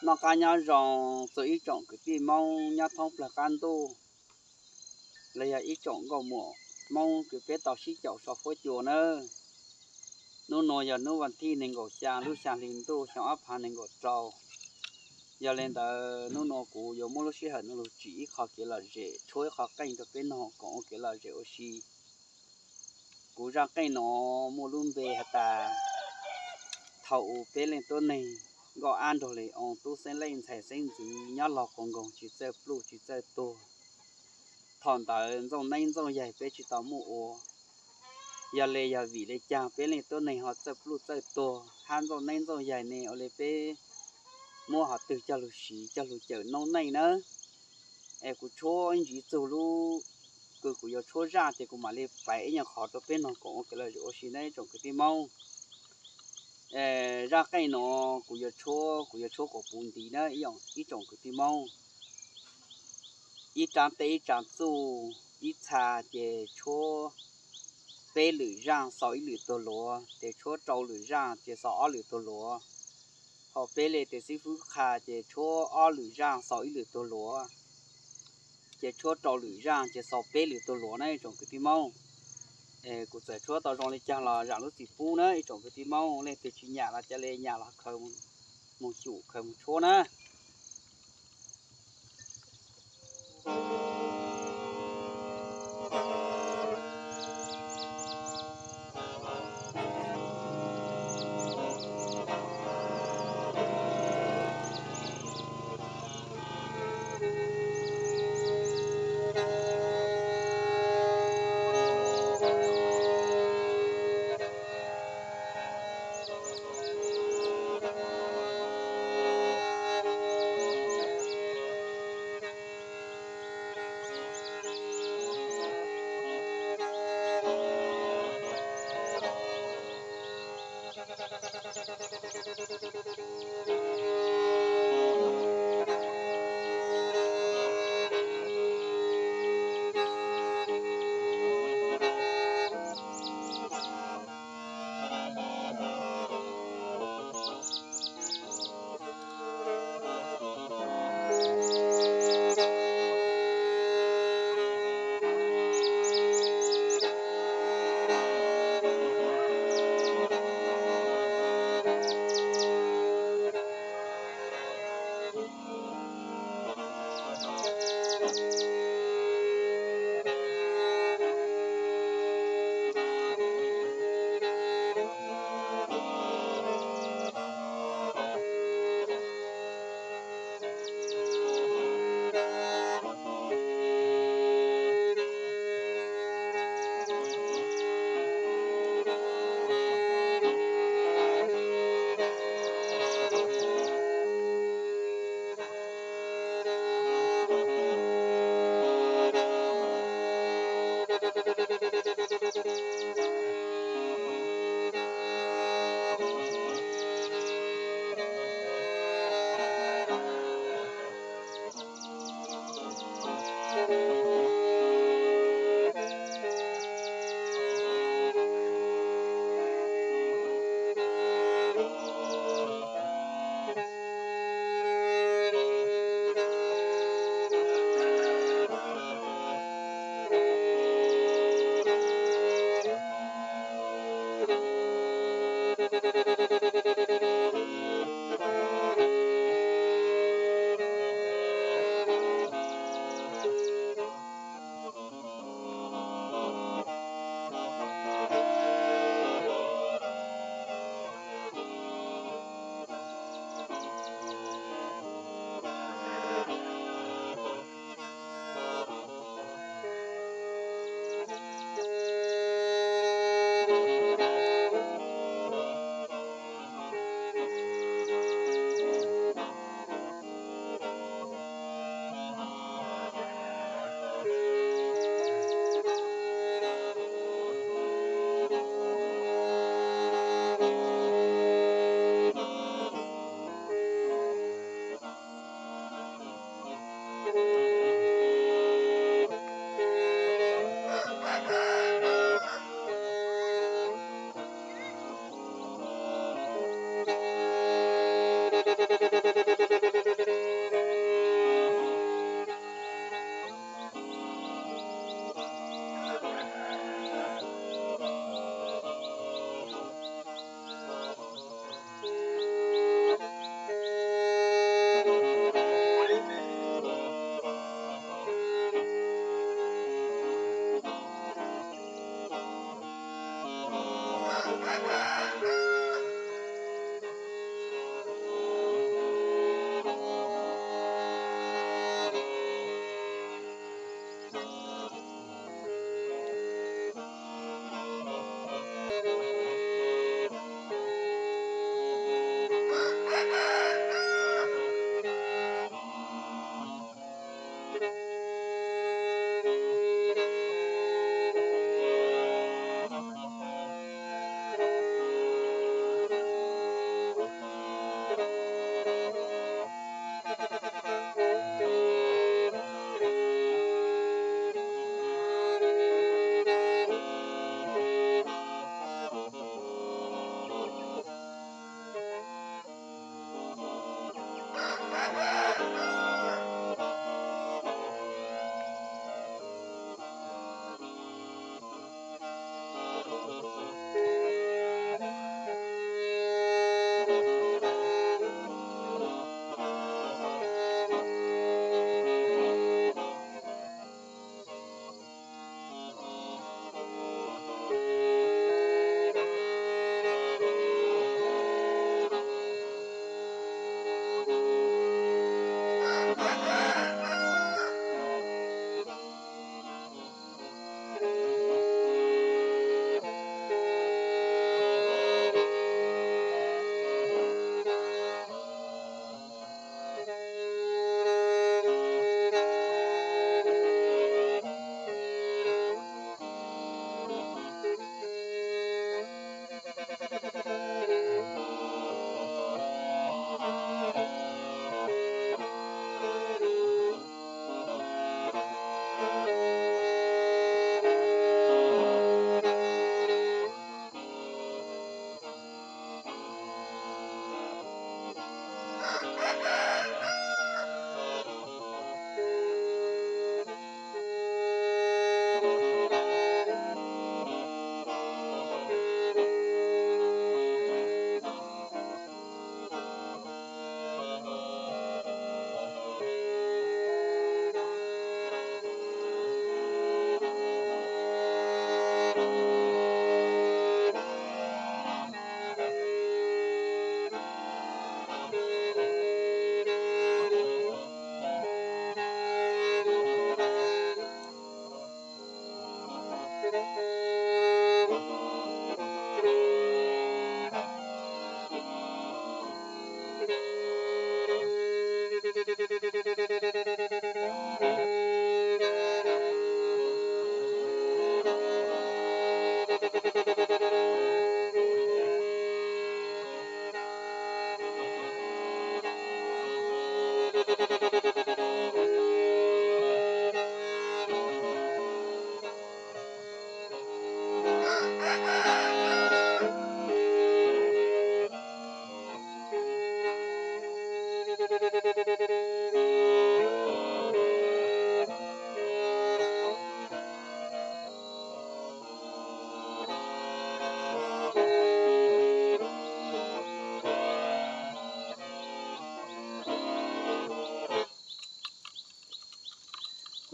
Noj qab nyob zoo txog ib tsoom kwv tij Hmoob nyob thoob plawg qab ntuj, los yog ib tsoom nkauj muam Hmoob kws peb tau sib caum so fuab cua nawb. Hnub nuav yog hnub vas thib neeg nkaum xyaa lub xyaa hli ntuj xyoo ob phav neeg nkaum rau. Yog le ntawd hnub nuav kuv yuav muab lub sij hawm no lug tsim ib qho kev lom zem, tshuab ib qho qeej rau peb noog koom ua kev lom zem ua si. Kuv zaj qeej no muaj lub npe has tas, thaum u peb leej tuab neeg nkauj ab nrog le oo, tub xeeb leej ntxhais xeeb ntxwv nyob laug quas nkoog tsis txawj pluj tsis txawj tuag. Thaum ntawd ntxooj neeb ntxooj yaig peb tsis tau muaj ua. Yog le yog vim le caag peb leej tuab neeg ho txawj pluj txawj tuag hab ntxooj neeb ntxooj yaig ne, ua le peb muab hov twg coj lug siv coj lug cawm noob neej nawb. Es kuv tshuab ib ntsis txug lub kws kuv yuav tshuab zaj ces kuv mam li paiv ib nyuag qhov rau peb noog koom ua kev lom zem ua si nawb ib tsoom kwv tij Hmoob. Zaj qeej no kuv yuav tshuab, kuv yuav tshuab kom puv nti na ib tsoom kwv tij Hmoob. Ib tsaav teb ib tsaav txuj, ib txha ces tshuab peb lwm zaaj xaus ib lwm tuag luav, ces tshuab rau lwm zaaj ces xaus ob lwm tuag luav. Ho peb le tes xib fwb qha ces tshuab ob lwm zaaj xaus ib lwm tuag luav, ces tshuab rau lwm zaaj ces xaus peb lwm tuag luav na ib tsoom kwv tij Hmoob. Kuv txawm tshuab tau zoo le caag los zaam lub txim pub na ib tsoom kwv tij Hmoob, leej twg tsis nyam los ca le nyam los khaws moog xyum khaws moog tshuab na.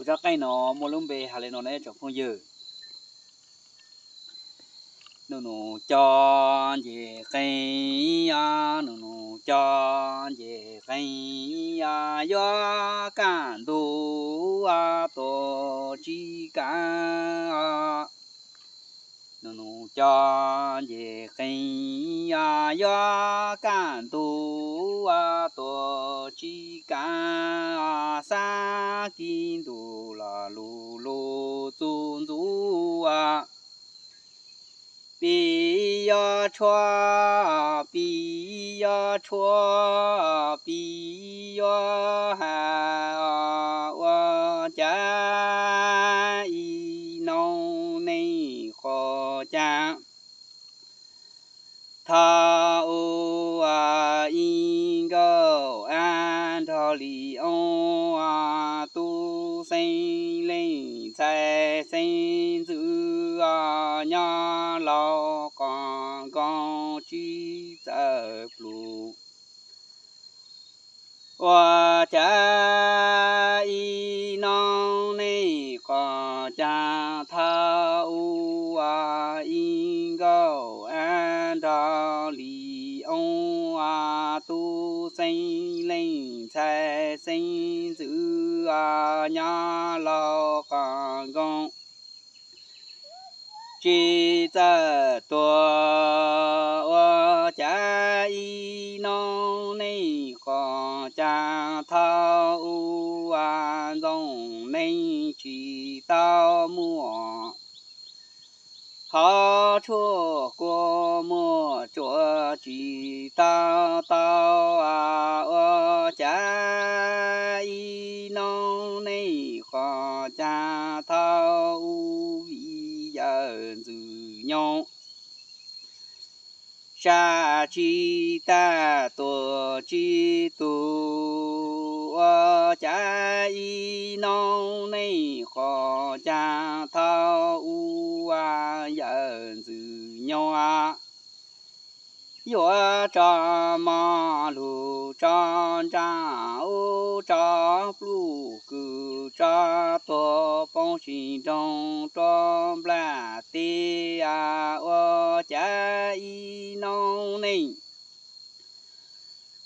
Kuv zaj qeej no muaj lub npe hais li no ne tsoom phooj ywg. Nus nus cov nce qeej, nus nus cov nce qeej, yuav kaj ntug tuag tsis kaj. Nus nus cov nce qeej, yuav kaj ntug tuag tsis kaj. Xab kis ntuj los lug lug txug ntxub, pis yuav tshuab, pis yuav tshuab, pis yuav has, ua cas ib noo neej qhov cas thaum ub ib nkauj ab nrog li oo, tub xeeb leej ntxhais xeeb ntxwv, nyob laus qos nkoos tsis txawj plum. Ua cas ib noo neej qhov cas thaum ub ib nkauj ab nrog li oo, tub xeeb leej ntxhais xeeb ntxwv, nyob laus qos nkoos tsis txawj tuag. Ua cas ib noo neej qhov cas thaum ub ntxoov neej tsis tau muaj, hov tshuaj kua muaj tsuav tsis tau tau. Ua cas ib noo neej qhov cas thaum ub vim yawm ntxwg nyoog sab tsis tag tuag tsis tug. Ua cas ib noo neej qhov cas thaum ub yawm ntxwg nyoog yuav tso mov lug tso ntsa ub tso pluj kws tso tuag poob sib nroog rua nplaj teb. Ua cas ib noo neej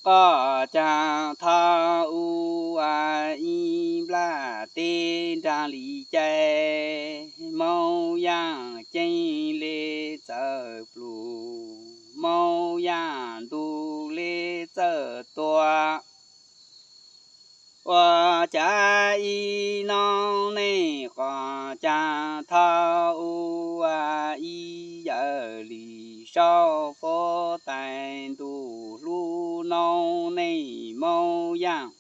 Qoj caag thau ua ib nplaj teb nraag li caij, Moob Yaaj ceeb le txawj plug, Moob Yaaj ntug le txawj tua. Ua caag ib noob neej qoj caag thau ua ib yawm li, sau fuab tais ntuj hlub noob neej Moob Yaaj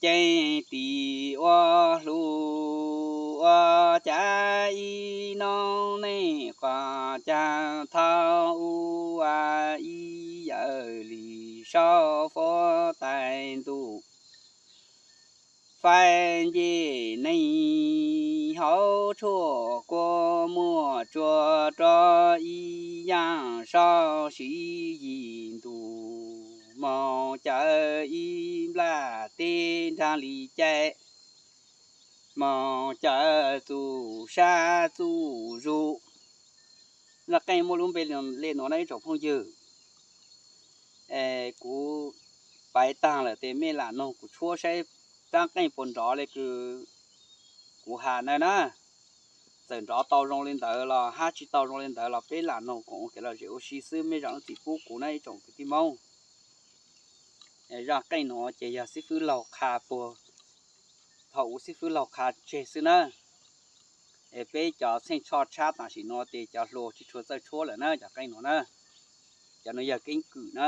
ceeb tis ua hlub. Ua caag ib noob neej qoj caag thau ua ib yawm li, sau fuab tais ntuj faib ncej neeg, hauv tshuaj kua muag tsuag rov ib yaaj, sau siv yim ntuj moog cawm ib nplaj teb nraag li caij, moog cawm txuj sab txuj zug. Zaj qeej muaj lub npe le nuav na ib tsoom phooj ywg. Kuv paiv taag lawm tes mej lam noog kuv tshuab saib rab qeej puas nrov le kws kuv has na na. Txawm nrov tau zoo li ntawd los hab tsi tau zoo li ntawd los peb lam noog koom ua kev lom zem ua si xwb, mej zam lub txim pub kuv na ib tsoom kwv tij Moob. Zaj qeej nuav ces yog xib fwb laug qha puag thaum ub xib fwb laug qha tseg xwb na. Es peb cov txheej tshoj tshab tam sim nuav tes cov hluas tsi tshua txawj tshuab lawm na cov qeej nuav na. Cov nuav yog keeb kwm na.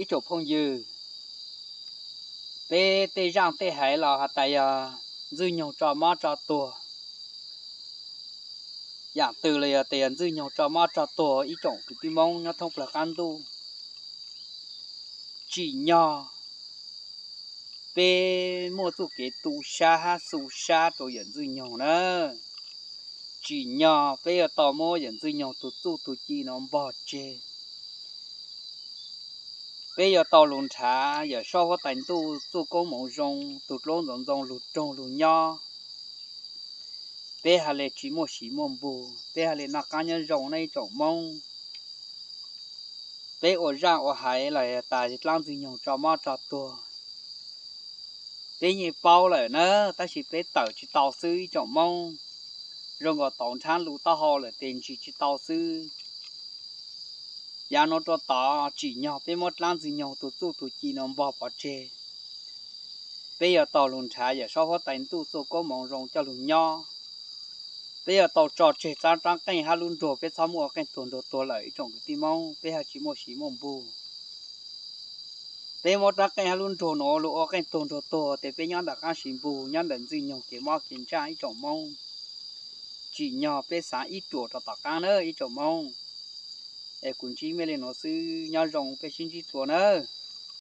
Ib tsoom phooj ywg, peb tej zaj tej hais los has tas yog Ntxwg Nyoog tso mob tso tuag. Yam twg los yog tas yog Ntxwg Nyoog tso mob tso tuag ib tsoom kwv tij Hmoob nyob thoob plaws qab ntuj. Tsim nyog peb muaj txuj kev tu sab hab xu sab rau yawm Ntxwg Nyoog na. Tsim nyog peb yuav tau muab yawm Ntxwg Nyoog tus txuj tus ci no npog tseg. Peb yuav tau lug nrhav yawm saub huab tais ntuj txuj koob moov zoo, tus dlaub ntxoov ntxoo lug raug lug nyob. Peb ha le tsis muaj siv muaj npug, peb ha le noj qaab nyob zoo na ib tsoom Moob. Peb ua zaj ua hais los tas dlaab Ntxwg Nyoog tso mob tso tuag, peb yeej paub lawm na, tab sis peb tawm tsis tau xwb ib tsoom Moob. Zoo nkaus tau nrhav lug taub hau lawm tes ntsis tsis tau xwb. Yav nuav rua tod tsim nyog peb muab dlaab Ntxwg Nyoog tus txuj tus ci no npog pov tseg. Peb yuav tau lug nrhav yawm saub huab tais ntuj txuj koob moov zoo coj lug nyob. Peb yuav tau tso tseg txhab raab qeej hab lub nruag, peb txhob muab ua qeej tuag nruag tuag lawm ib tsoom kwv tij Moob, peb ha tsis muaj siv muaj npug. Peb muab raab qeej hab lub nruag nuav lug ua qeej tuag nruag tuag tes peb nyob ntawm qaab siv npug, nyob ntawm Ntxwg Nyoog kev mob kev ntsaj ib tsoom Moob. Tsim nyog peb xaav ib ruam rua tom qaab na ib tsoom Moob. Es kuv ntsib mej le nuav xwb, nyob zoo, peb sib ntsib dlua na.